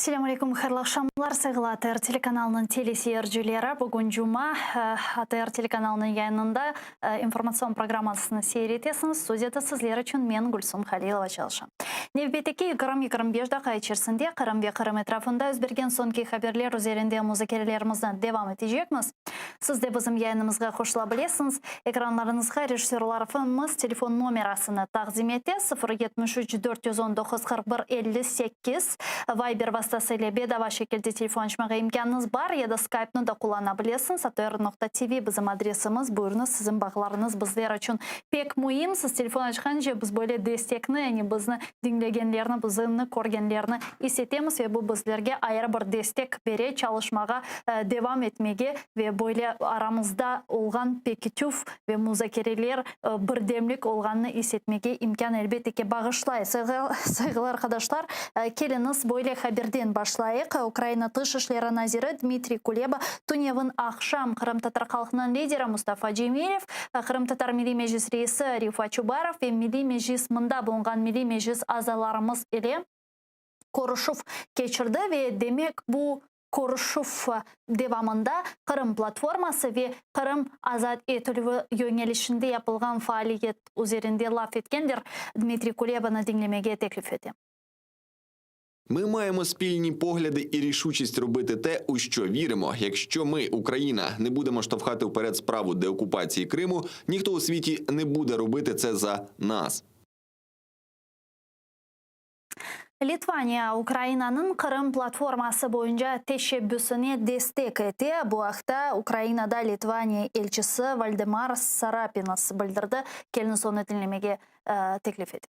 Selâm aleyküm, hayırlı aqşamlar, sayğılı ATR telekanalınıñ teleseyircileri. Bugün cuma, ATR telekanalınıñ yayınında informatsion programmasını seyir etesiñiz. Studiyada sizler içün men, Gülsum Halilova, çalışam. Nevbetteki yigirmi-yigirmi beş daqqa içerisinde Qırım ve Qırım etrafında yüz bergen soñki haberler üzerinde muzakerelerimizni devam etecekmiz. Siz de bizim yayınımızğa qoşula bilesiñiz. Ekranlarıñızğa rejissörlarımız telefon nomerasını taqdim ete, 0 73 419 41 58. Viber vastası ile bedava şekilde telefon açmağa imkânıñız bar ya da Skype-nı da qullana bilesiñiz, atr nokta tv bizim adresimiz. Buyurıñız, siziñ bağlarıñız bizler içün pek müim. Siz telefon açqance biz böyle destekni, yani bizni diñlegenlerini, bizni körgenlerini is etemiz ve bu bizlerge ayrı bir destek bere, çalışmağa devam etmege ve böyle aramızda olğan pekitüv ve muzakereler, birdemlik olğanını is etmege imkân elbette ki bağışlay. Sayğılı arqadaşlar, keliñiz böyle haberden başlayıq, Ukraina Tış işleri naziri Dmitriy Kuleba tünevin aqşam qırımtatar halqınıñ lideri Mustafa Cemilev, Qırımtatar Milliy Meclis reisi Refat Çubarov ve Milliy Meclis mında bulunğan Milliy Meclis azalarımız ile körüşüv keçirdi ve demek bu körüşüv devamında Qırım platforması ve Qırım azat etilüvi yöñelişinde yapılğan faaliyet üzerinde laf etkenler. Dmitriy Kulebanı diñlemege teklif etem. Ми маємо спільні погляди і рішучість робити те, у що віримо. Якщо ми, Україна, не будемо штовхати вперед справу деокупації Криму, ніхто у світі не буде робити це за нас. Litvaniya Ukrainanıñ Qırım platforması boyunca teşebbüsine destek ete. Bu aqta Ukrainada Litvaniya elçisi Valdemar Sarapinas bildirdi. Keliñiz onı diñlemege teklif etem.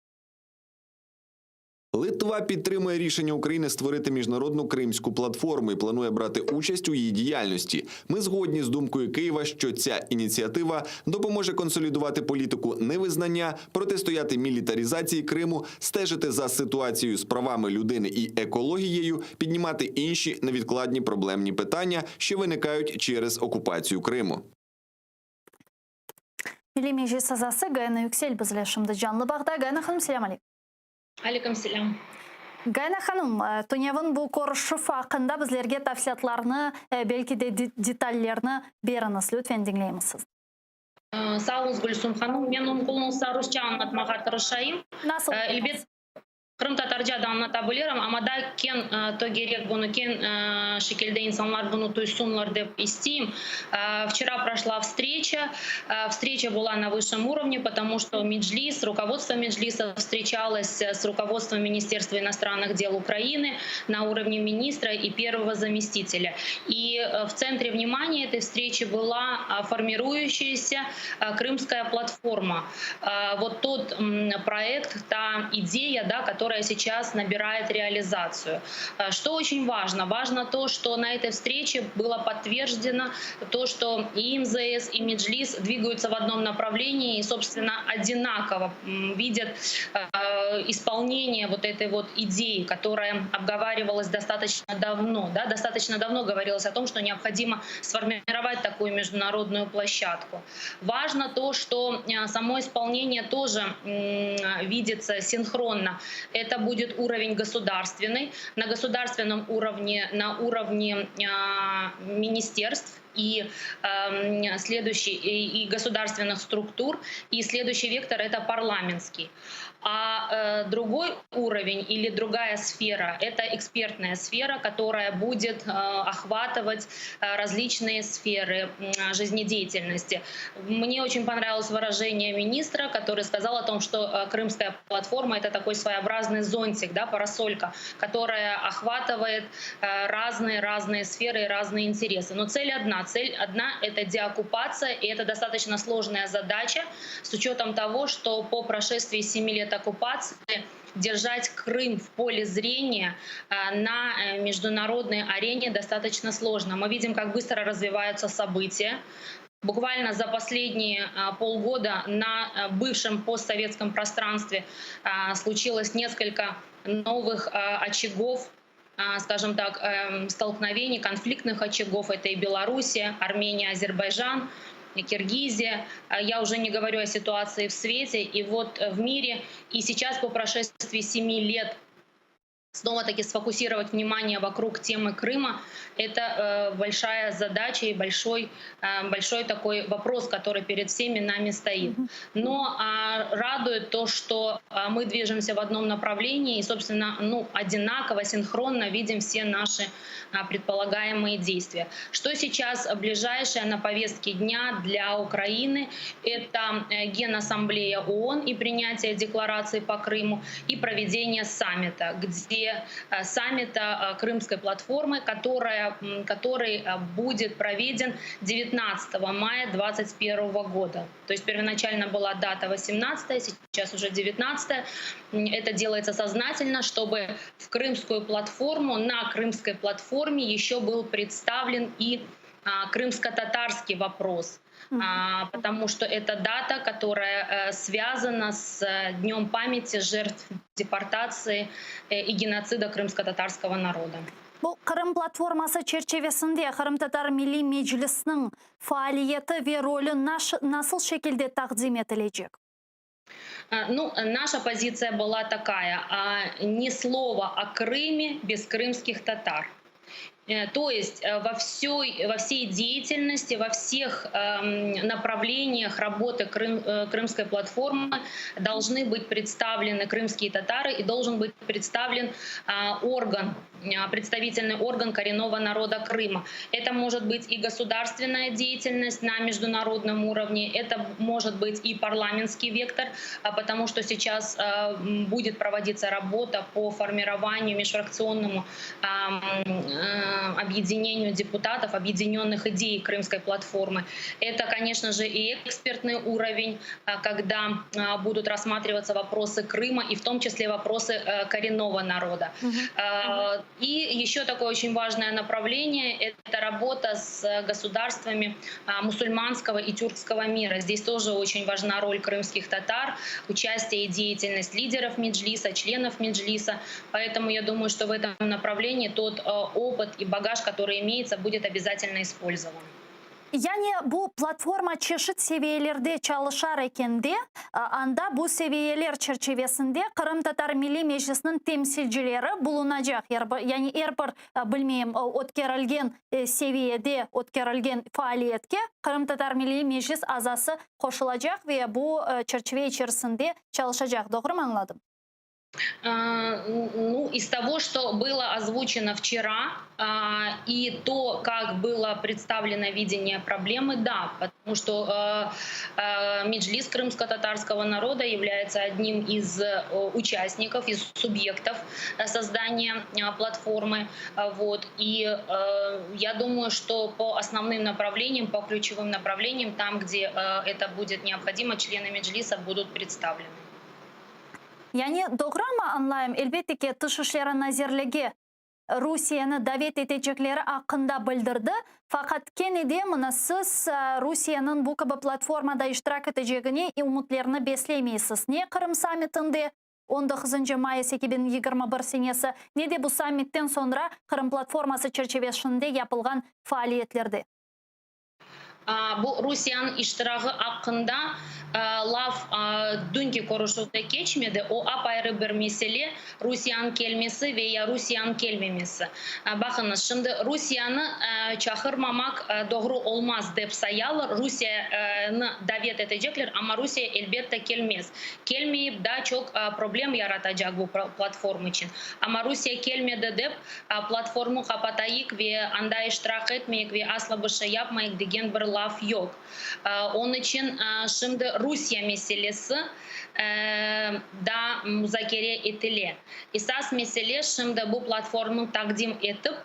Литва підтримує рішення України створити міжнародну кримську платформу і планує брати участь у її діяльності. Ми згодні з думкою Києва, що ця ініціатива допоможе консолідувати політику невизнання, протистояти мілітаризації Криму, стежити за ситуацією з правами людини і екологією, піднімати інші невідкладні проблемні питання, що виникають через окупацію Криму. Milliy Meclis azası Gayana Yüksel bizle şimdi canlı bağda. Gayana hanım, selâm aleyküm. Aleyküm selâm. Gayana hanım, tünevin bu körüşüv aqqında bizlerge tafsilâtlarnı, belki de detallerni beriñiz, lütfen, diñleymiz sizni. Sağ oluñız, Gülsum hanım. Men mümkün olsa rusça añlatmağa tırışayım. Nasıl? Elbet, qırımtatarca da añlata bilirim, amma da keñ tögerek bunı keñ şekilde insanlar bunı duysunlar dep isteyim. Вчера прошла встреча. Встреча была на высшем уровне, потому что Меджлис, руководство Меджлиса встречалось с руководством Министерства иностранных дел Украины на уровне министра и первого заместителя. И в центре внимания этой встречи была формирующаяся Крымская платформа. Вот тот проект, та идея, да, которая сейчас набирает реализацию. Что очень важно? Важно то, что на этой встрече было подтверждено то, что и МЗС, и Меджлис двигаются в одном направлении и, собственно, одинаково видят исполнение вот этой вот идеи, которая обговаривалась достаточно давно. Да? Достаточно давно говорилось о том, что необходимо сформировать такую международную площадку. Важно то, что само исполнение тоже видится синхронно. Это будет уровень государственный. На государственном уровне, на уровне министерств и следующий и государственных структур, и следующий вектор это парламентский. А другой уровень или другая сфера — это экспертная сфера, которая будет охватывать различные сферы жизнедеятельности. Мне очень понравилось выражение министра, который сказал о том, что Крымская платформа — это такой своеобразный зонтик, да, парасолька, которая охватывает разные-разные сферы и разные интересы. Но цель одна. Цель одна — это деоккупация, и это достаточно сложная задача с учетом того, что по прошествии 7 лет оккупации держать Крым в поле зрения на международной арене достаточно сложно. Мы видим, как быстро развиваются события. Буквально за последние полгода на бывшем постсоветском пространстве случилось несколько новых очагов, скажем так, столкновений, конфликтных очагов. Это и Белоруссия, Армения, Азербайджан, и Киргизия. Я уже не говорю о ситуации в свете и вот в мире. И сейчас по прошествии 7 лет Снова-таки сфокусировать внимание вокруг темы Крыма – это э, большая задача и большой, э, большой такой вопрос, который перед всеми нами стоит. Но а, радует то, что а, мы движемся в одном направлении и, собственно, ну, одинаково, синхронно видим все наши а, предполагаемые действия. Что сейчас ближайшее на повестке дня для Украины? Это э, Генассамблея ООН и принятие декларации по Крыму и проведение саммита, где э, саммита э, Крымской платформы, которая, который будет проведен 19 мая 2021 года. То есть первоначально была дата 18, сейчас уже 19. Это делается сознательно, чтобы в Крымскую платформу, на Крымской платформе еще был представлен и а, крымско-татарский вопрос. А, потому что это дата, которая э, связана с э, Днем памяти жертв депортации э, и геноцида крымско-татарского народа. Bu Qırım platforması çerçivesinde Qırımtatar Milliy Meclisiniñ faaliyeti ve rolü nasıl şekilde taqdim etilecek? Ну, наша позиция была такая: ни слова о Крыме без крымских татар. То есть во всей деятельности, во всех эм, направлениях работы Крымской платформы должны быть представлены крымские татары и должен быть представлен орган, представительный орган коренного народа Крыма. Это может быть и государственная деятельность на международном уровне, это может быть и парламентский вектор, потому что сейчас будет проводиться работа по формированию межфракционному объединению депутатов, объединенных идей Крымской платформы. Это, конечно же, и экспертный уровень, когда будут рассматриваться вопросы Крыма и в том числе вопросы э, коренного народа. Угу. И еще такое очень важное направление — это работа с государствами мусульманского и тюркского мира. Здесь тоже очень важна роль крымских татар, участие и деятельность лидеров Меджлиса, членов Меджлиса. Поэтому я думаю, что в этом направлении тот э, опыт и багаж, который имеется, будет обязательно использован. Yani bu platforma çeşit seviyelerde çalışar ekende, anda bu seviyeler çerçivesinde Qırımtatar Milliy Meclisiniñ temsilcileri bulunacaq. Yani er bir bilmeyim ötkerilgen seviyede ötkerilgen faaliyetke Qırımtatar Milliy Meclis azası qoşulacaq ve bu çerçive içerisinde çalışacaq. Doğru mı añladım? Ну, из того, что было озвучено вчера, и то, как было представлено видение проблемы, да, потому что Меджлис крымско-татарского народа является одним из э, участников, из субъектов э, создания платформы. Вот. И э, я думаю, что по основным направлениям, по ключевым направлениям, там, где это будет необходимо, члены Меджлиса будут представлены. Yani doğru mı añlayım? Elbette ki Tış işleri nazirligi Rusiyeni davet etecekleri aqqında bildirdi. Faqat kene de mına siz Rusiyeniñ bu kibi platformada iştirak etecegine ümütlerini beslemeysiz. Ne Qırım sammitinde 19 mayıs 2021 senesi, ne de bu sammitten soñra Qırım platforması çerçivesinde yapılğan faaliyetlerde. Bu Rusiyeniñ iştiragi aqqında laf dünki körüşüvde keçmedi. O apayrı bir mesele Rusiyeniñ kelmesi ve ya Rusiyeniñ kelmemesi. Baqıñız, şimdi Rusiyeni çağırmamaq doğru olmaz dep sayalar. Rusiyeni davet etecekler, amma Rusiye elbette kelmez. Kelmeyip daa çoq problem yaratacaq bu platforma içün. Amma Rusiye kelmedi dep platformanı qapatayıq ve anda iştirak etmeyik ve asla bir şey yapmayıq degen bir laf yoq. Onıñ içün şimdi Rusiye meselesi da muzakere etile. Esas mesele şimdi bu platformanı taqdim etip,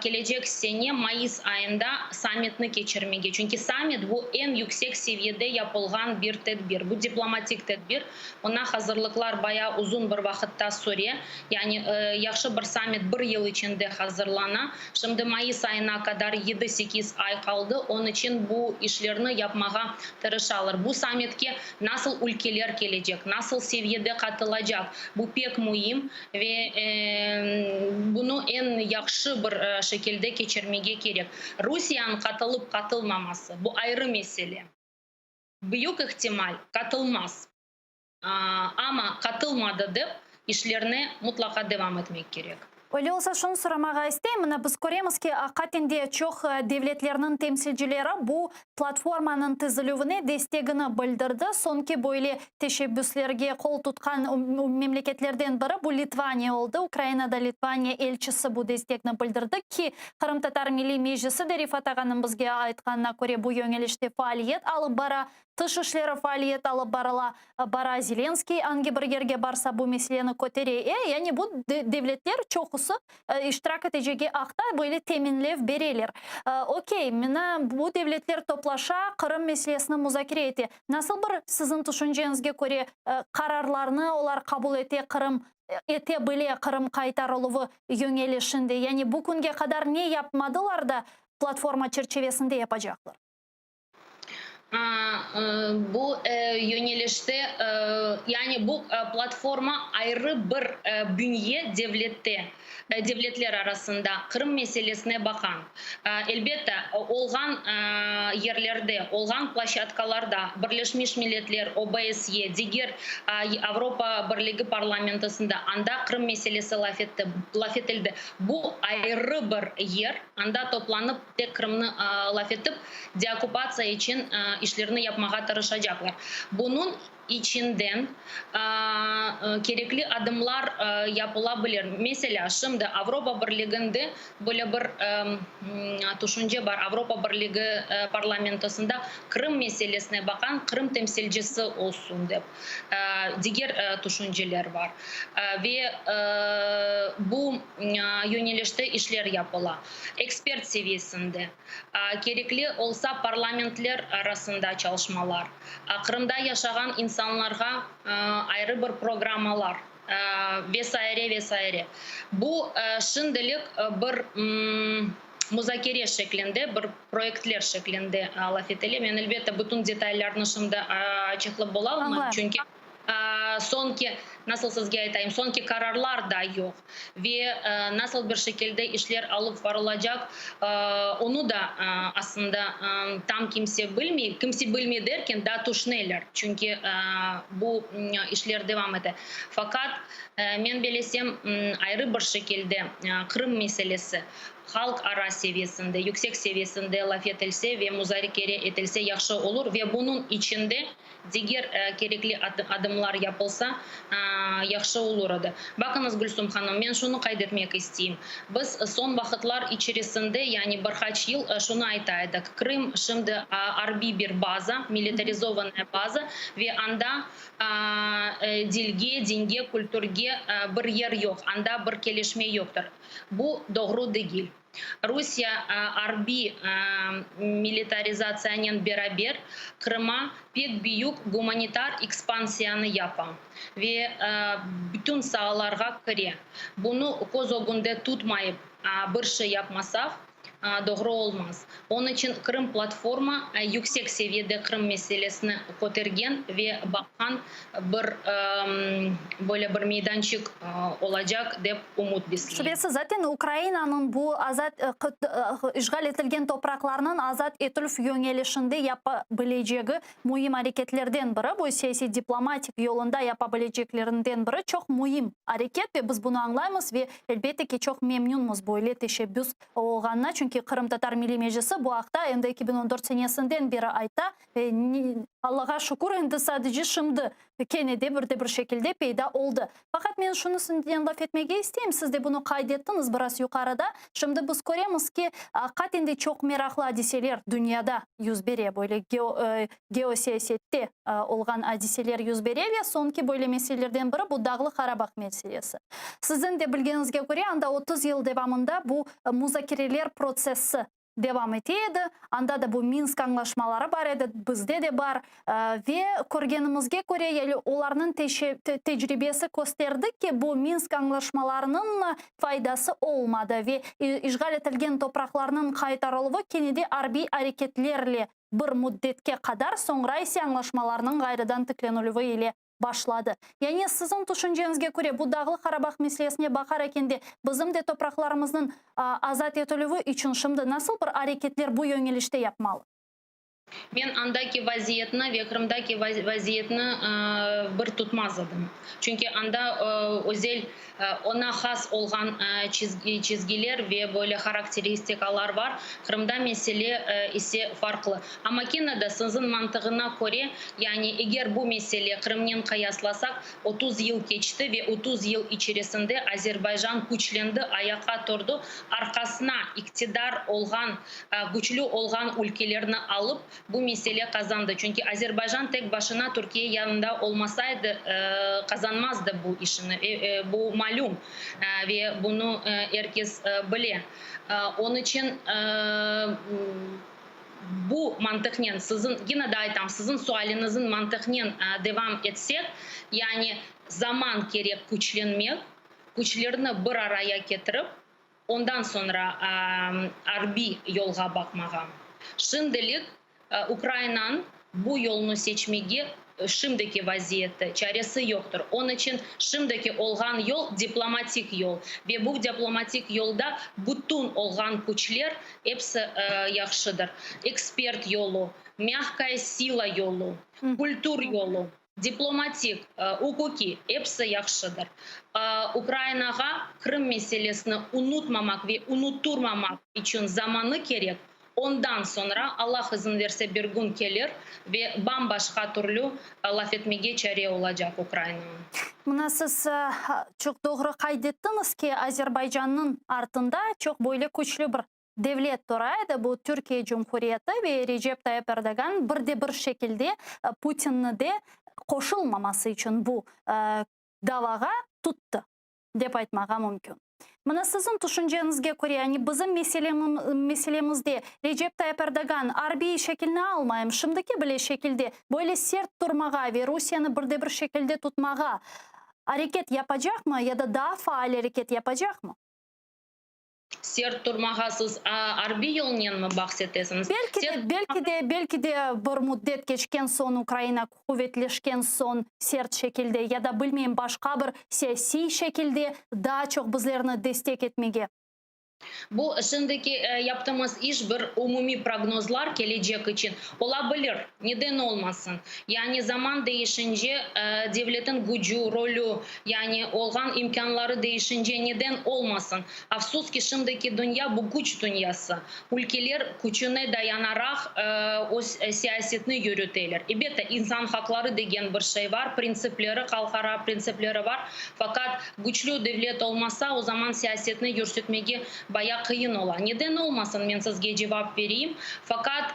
kelecek sene mayıs ayında sammitni keçirmege. Çünki sammit bu eñ yüksek seviyede yapılğan bir tedbir. Bu diplomatik tedbir. Oña azırlıqlar bayağı uzun bir vaqıtta süre. Yani yahşı bir sammit bir yıl içinde azırlana. Şimdi mayıs ayına qadar 7-8 ay qaldı. Onıñ içün bu işlerni yapmağa tırışalar. Bu sammitke nasıl ülkeler kelecek, nasıl seviyede qatılacaq, bu pek müim ve bunı eñ yahşı bir şekilde keçirmege kerek. Rusiyeniñ qatılıp qatılmaması bu ayrı mesele. Büyük ihtimal qatılmaz. Amma qatılmadı dep. İşlerni mutlaqa devam etmek kerek. Öyle olsa şunı soramağa isteyim, mına biz köremiz ki, aqiqaten de çoq devletlerniñ temsilcileri bu platformanıñ tizilüvine destegini bildirdi. Soñki böyle teşebbüslerge qol tutqan memleketlerden biri bu Litvaniya oldı. Ukrainada Litvaniya elçisi bu destekni bildirdi ki, Qırımtatar Milliy Meclisi de Refat ağanıñ bizge aytqanına köre bu yöñelişte faaliyet alıp bara. Tış işleri faaliyet alıp barıla, bara. Zelenskıy angi bir yerge barsa, bu meseleni kötere. E, yani bu devletler çoqusı iştirak etecegi aqta böyle teminlev bereler. Okey, mına bu devletler toplaşa, Qırım meselesini muzakere ete. Nasıl bir, siziñ tüşünceñizge köre, qararlarnı olar qabul ete Qırım, ete bile Qırım qaytarıluvı yöñelişinde? Yani bu künge qadar ne yapmadılar da, platforma çerçivesinde yapacaqlar? Bu yönelişte, yani bu platforma ayrı bir bünye devlette, devletler arasında Qırım meselesine baqan. Elbette, olğan yerlerde, olğan ploşçadkalarda Birleşmiş Milletler, OBSE, diger Avropa Birligi parlamentosında anda Qırım meselesi laf etildi. Bu ayrı bir yer, anda toplanıp, Tek Qırımnı laf etip, deokkupatsiya içün işlerni yapmağa tırışacaqlar. Bunıñ içinden kerekli adımlar yapıla bilir. Meselâ, şimdi Avropa Birliginde böyle bir tüşünce bar, Avropa Birligi parlamentosında Qırım meselesine baqan Qırım temsilcisi olsun dep. Diger tüşünceler bar. Ve bu yönelişte işler yapıla. Ekspert seviyesinde, kerekli olsa parlamentler arasında çalışmalar, Qırımda yaşağan insanlarğa ayrı bir programmalar ve saire, ve saire. Bu şimdilik bir muzakere şeklinde, bir proyektler şeklinde laf etile. Men, elbette, bütün detaylarnı şimdi açıqlap bolalmayım, çünki Soñki, nasıl sizge aytayım, soñki qararlar da yoq ve nasıl bir şekilde işler alıp barılacaq, onı da aslında tam kimse bilmey. Kimse bilmey derken, daa tüşüneler, çünki bu işler devam ete. Faqat, men belesem, ayrı bir şekilde Qırım meselesi halq ara seviyesinde, yüksek seviyesinde laf etilse ve muzakere etilse yahşı olur ve bunıñ içinde Diger kerekli adımlar yapılsa, yahşı olur edi. Baqıñız, Gülsum hanım, men şunı qayd etmek isteyim. Biz soñ vaqıtlar içerisinde, yani bir qaç yıl şunı ayta edik, Krım şimdi arbiy bir baza, militarizovannaya baza, ve anda dilge, dinge, kültürge bir yer yoq, anda bir kelişme yoqtır. Bu doğru degil. Rusiye arbiy militarizatsiyanen beraber Qırıma pek büyük gumanitar ekspansiyanı yapa ve bütün saalarğa kire. Bunı köz ögünde tutmayıp bir şey yapmasaq, doğru olmaz. Onıñ içün Qırım platforma yüksek seviyede Qırım meselesini kötergen ve baqqan bir böyle bir meydançıq olacaq, dep ümüt besleyim. Şübesiz, zaten Ukrainanıñ bu azat işğal etilgen topraqlarnıñ azat etüv yöñelişinde yapa bilecegi müim areketlerden biri, bu siyasiy-diplomatik yolunda yapa bileceklerinden biri çoq müim areket ve biz bunı añlaymız ve, elbette ki, çoq memnünmiz böyle teşebbüs olğanına, çünki Qırımtatar Milliy Meclisi bu aqta endi 2014 senesinden beri ayta ve, Allağa şükür, endi sadece şimdi kene de bir de bir şekilde peyda oldı. Faqat men şunısınen laf etmege isteyim, siz de bunı qayd ettiñiz biraz yuqarıda, şimdi biz köremiz ki, aqiqaten de çoq meraqlı adiseler dünyada yüz bere, böyle geosiyasette olğan adiseler yüz bere ve soñki böyle meselelerden biri bu Dağlı Qarabağ meselesi. Siziñ de bilgeniñizge köre, anda 30 yıl devamında bu muzakereler protsessi devam ete edi. Anda da bu Minsk añlaşmaları bar edi, bizde de bar. Ve körgenimizge köre, yani olarnıñ tecribesi kösterdi ki, bu Minsk añlaşmalarınıñ faydası olmadı ve işğal etilgen topraqlarnıñ qaytarıluvı kene de arbiy areketlerle bir müddetke qadar, soñra ise añlaşmalarnıñ ğayrıdan tiklenilüvi ile başladı. Yani siziñ tüşünceñizge köre, bu Dağlı Qarabağ meselesine baqar ekende, bizim de topraqlarımıznıñ azat etilüvi içün şimdi nasıl bir areketler bu yöñelişte yapmalı? Men andaki vaziyetni ve Qırımdaki vaziyetni bir tutmaz edim. Çünki anda özel oña has olğan çizgiler ve böyle harakteristikalar bar. Qırımda mesele ise farqlı. Amma kene de siziñ mantığına köre, yani eger bu mesele Qırımnen qıyaslasaq, 30 yıl keçti ve 30 yıl içerisinde Azerbaycan küçlendi, ayaqqa turdı, arqasına iqtidar olğan, küçlü olğan ülkelerni alıp, bu mesele qazandı. Çünki Azerbaycan tek başına Türkiye yanında olmasaydı, qazanmazdı bu işini. Bu malüm ve bunı er kes bile. Onıñ içün bu mantıqnen, siziñ, yine de aytam, siziñ sualiñizniñ mantıqnen devam etsek, yani zaman kerek küçlenmek, küçlerni bir araya ketirip, ondan soñra arbiy yolğa baqmağa. Şimdilik Ukrainanıñ bu yolnı seçmege şimdiki vaziyette çaresi yoqtır. Onıñ içün şimdiki olğan yol diplomatik yol ve bu diplomatik yolda bütün olğan küçler episi yahşıdır. Ekspert yolu, mâhkaya sila yolu, kültür yolu, diplomatik, uquqiy episi yahşıdır. Ukrainağa Qırım meselesini unutmamaq ve unutturmamaq içün zamanı kerek. Ondan soñra, Allah izin verse, bir kün kelir ve bam-başqa türlü laf etmege çare olacaq Ukrainanıñ. Mına siz çoq doğru qayd ettiñiz ki, Azerbaycannıñ artında çoq böyle küçlü bir devlet tura edi, bu Türkiye Cumhuriyeti ve Recep Tayyip Erdoğan bir de bir şekilde Putinni de qoşulmaması içün bu davağa tuttı, dep aytmağa mümkün. Mına siziñ tüşünceñizge köre, yani bizim meselemizde Recep Tayyip Erdoğan arbiy şekilni almayım, şimdiki bile şekilde böyle sert turmağa ve Rusiyeni bir de bir şekilde tutmağa areket yapacaqmı ya da daa faal areket yapacaqmı? Sert turmağa siz arbiy yolnenmi bahs etesiñiz? Belki de, belki de, belki de bir müddet keçken soñ, Ukraina quvetleşken soñ sert şekilde ya da bilmeyim başqa bir siyasiy şekilde daa çoq bizlerni destek etmege. Bu şimdiki yaptığımız iş bir umumiy prognozlar kelecek içün ola bilir. Neden olmasın? Yani zaman değişince devletin gücü, rolü, yani olğan imkânları değişince neden olmasın? Afsus ki, şimdiki dünya bu güç dünyası. Ülkeler küçüne dayanaraq öz siyasetini yürüteler. Elbette, insan haqları degen bir şey bar, printsipleri, halqara printsipleri bar. Faqat güçlü devlet olmasa, o zaman siyasetni yürsetmege Baya qıyın ola. Neden olmasın, men sizge cevap bereyim. Faqat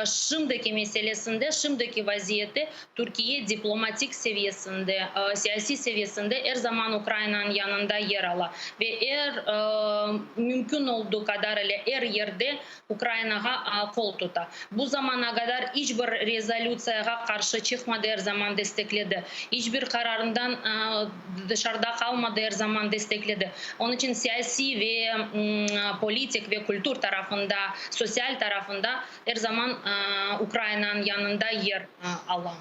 şimdiki meselesinde, şimdiki vaziyette Türkiye diplomatik seviyesinde, siyasiy seviyesinde er zaman Ukrainanıñ yanında yer ala ve er mümkün olduğu qadar ile er yerde Ukrainağa qol tuta. Bu zamana qadar iç bir rezolütsiyağa qarşı çıqmadı, er zaman destekledi. İç bir qararından dışarıda qalmadı, er zaman destekledi. Onıñ içün siyasiy ve politik ve kültür tarafında, sosyal tarafında er zaman Ukrainanıñ yanında yer ala.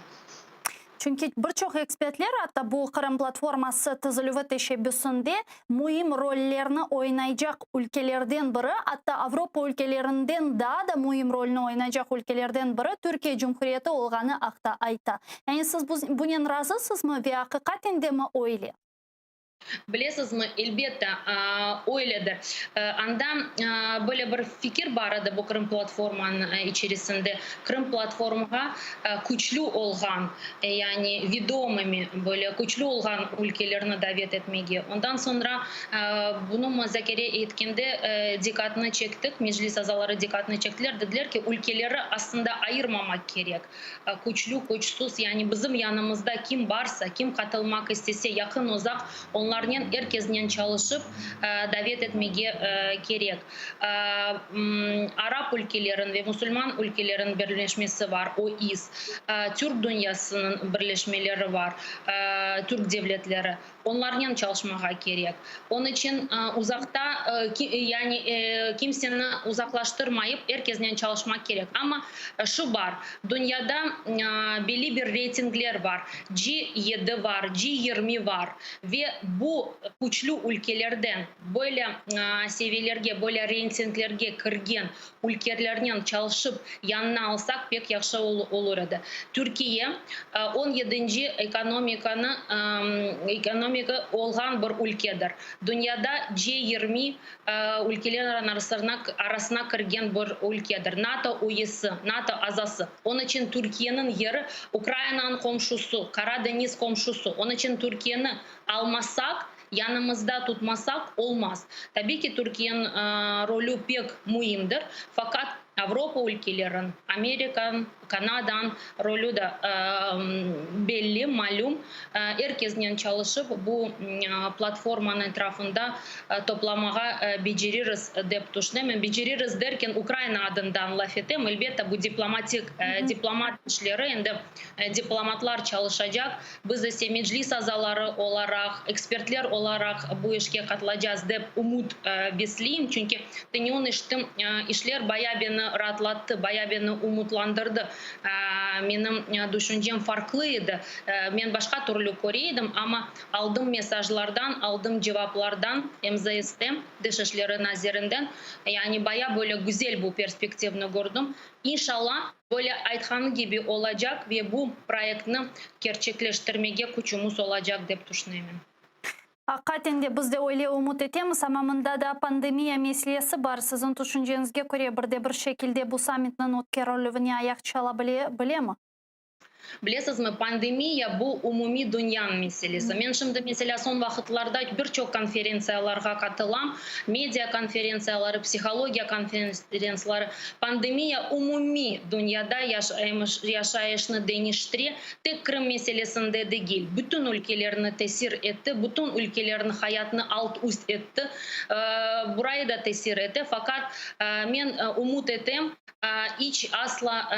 Çünki bir çoq ekspertler, atta bu Qırım platforması tizilüvi teşebbüsinde müim rollerni oynaycaq ülkelerden biri, atta Avropa ülkelerinden daa da müim rolni oynaycaq ülkelerden biri Türkiye Cumhuriyeti olğanı aqta ayta. Yani siz bunen razısızmı ve aqiqaten de mi öyle? Bilesizmi, elbette, öyledir. Anda böyle bir fikir bar edi bu Qırım platformanıñ içerisinde. Qırım platformağa küçlü olğan, yani vedomımi, böyle küçlü olğan ülkelerni davet etmege. Ondan soñra bunı muzakere etkende diqqatını çektik, Meclis azaları diqqatını çektiler, dediler ki, ülkeleri aslında ayırmamaq kerek. Küçlü, küçsüz, yani bizim yanımızda kim barsa, kim qatılmaq istese, yaqın-uzaq, onlarnen, er kesnen çalışıp, davet etmege kerek. Arap ülkelerin ve musulman ülkelerin birleşmesi bar, OİS, türk dünyasınıñ birleşmeleri bar, türk devletleri. Onlarnen çalışmağa kerek. Onıñ içün uzaqta, yani kimseni uzaqlaştırmayıp, er kesnen çalışmaq kerek. Amma şu bar, dünyada belli bir reytingler bar, G7 bar, G20 bar ve. Bu küçlü ülkelerden böyle seviyelerge, böyle reytinglerge kirgen ülkelernen çalışıp yanına alsaq pek yahşı olur edi. Türkiye on yedinci ekonomikanı ekonomika olğan bir ülkedir. Dünyada C 20 ülkeler arasına kirgen bir ülkedir. NATO üyesi, NATO azası. Onıñ içün Türkiyeniñ yeri Ukrainanıñ qomşusı, Qara deñiz qomşusı. Onıñ içün Türkiyeni almasaq, yanımızda tutmasaq olmaz. Tabiy ki, Türkiyeniñ rolü pek müimdir, faqat Avropa ülkelerin, Amerikanıñ, Kanadanıñ rolü de belli, malüm. Er kesnen çalışıp, bu platformanıñ etrafında toplamağa beceririz, dep tüşünem. Beceririz derken, Ukraina adından laf etem. Elbette, bu diplomatik diplomat işleri, endi diplomatlar çalışacaq. Biz ise Meclis azaları olaraq, ekspertler olaraq bu işke qatılacağız, dep ümüt besleyim. Çünki tünevin eşittim, işler baya beni raatlattı, baya beni ümütlandırdı. Menim düşüncem farqlı edi. Men başqa türlü köre edim, amma aldım mesajlardan, aldım cevaplardan MZSten, Tış işleri nazirinden, yani baya böyle güzel bu perspektivni kördim. İnşallah, böyle aytqanı kibi olacaq ve bu proyektni kerçekleştirmege küçümiz olacaq, dep tüşünemen. Aqiqaten de biz de öyle ümüt etemiz, amma mında da pandemiya meselesi bar. Siziñ tüşünceñizge köre, bir de bir şekilde bu sammitniñ ötkerilüvine ayaq çala bilemi? Bilesizmi, pandemiya bu umumiy dünyanıñ meselesi. Men şimdi, meselâ, soñ vaqıtlarda bir çoq konferentsiyalarğa qatılam, media konferentsiyaları, psihologiya konferentsiyaları. Pandemiya umumiy dünyada yaşayışnı deñiştire, tek Qırım meselesinde degil, bütün ülkelerni tesir etti, bütün ülkelerniñ hayatını alt-üst etti, burayı da tesir ete. Faqat men ümüt etem, iç asla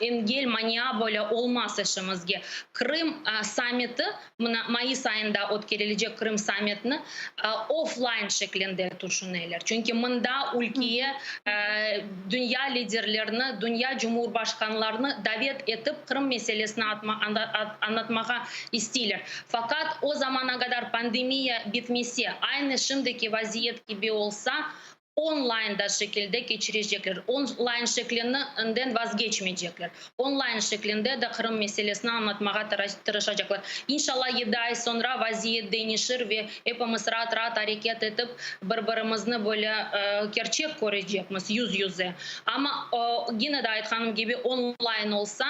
engel, mania böyle olmaz işimizge. Qırım sammiti, mına mayıs ayında ötkerilecek Qırım sammitini offline şeklinde tüşüneler. Çünki mında ülkeye dünya liderlerini, dünya cumhurbaşqanlarını davet etip, Qırım meselesini añlatmağa isteyler. Faqat o zamana qadar pandemiya bitmese, aynı şimdiki vaziyet kibi olsa, online da şekilde keçirecekler. Online şeklinden vazgeçmeycekler. Online şeklinde de Qırım meselesini añlatmağa tırışacaqlar. İnşallah, 7 ay soñra vaziyet deñişir ve epimiz raat-raat areket etip, bir-birimizni böyle kerçek körecekmiz, yüz-yüze. Amma, yine de aytqanım kibi, online olsa,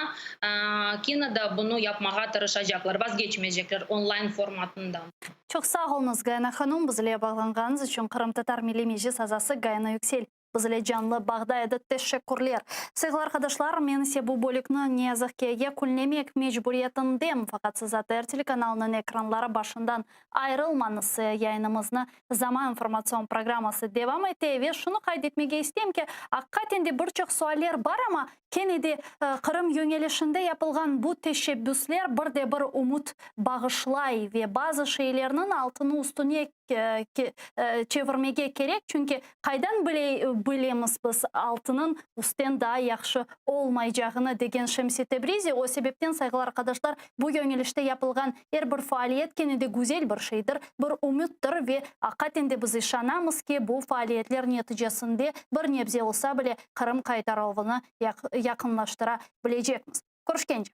kene de bunı yapmağa tırışacaqlar, vazgeçmeycekler online formatından. Çoq sağ oluñız, Gayana hanım, bizle bağlanğanıñız içün. Qırımtatar Milliy Meclis azası Gayana Yüksel bizle canlı bağda edi. Teşekkürler. Sayğılı arqadaşlar, men ise bu bölükni, ne yazıq ki, yekünlemek mecburiyetindem. Faqat siz ATR telekanalınıñ ekranları başından ayırılmañız. Yayınımıznı Zaman informatsion programması devam ete ve şunı qayd etmege isteyim ki, aqiqaten de bir çoq sualler bar, amma kene de Qırım yöñelişinde yapılğan bu teşebbüsler bir de bir ümüt bağışlay ve bazı şeylerniñ altını üstüne çevirmege kerek, çünki qaydan bilemiz biz altınıñ üstten daa yahşı olmaycağını, degen Şemsi Tebrizi. O sebepten, sayğılı arqadaşlar, bu yöñelişte yapılğan er bir faaliyet kene de güzel bir şeydir, bir ümüttir ve aqiqaten de biz işanamız ki, bu faaliyetler neticesinde bir nebze olsa bile Qırım qaytarıluvını yaqınlaştıra bilecekmiz. Körüşkence!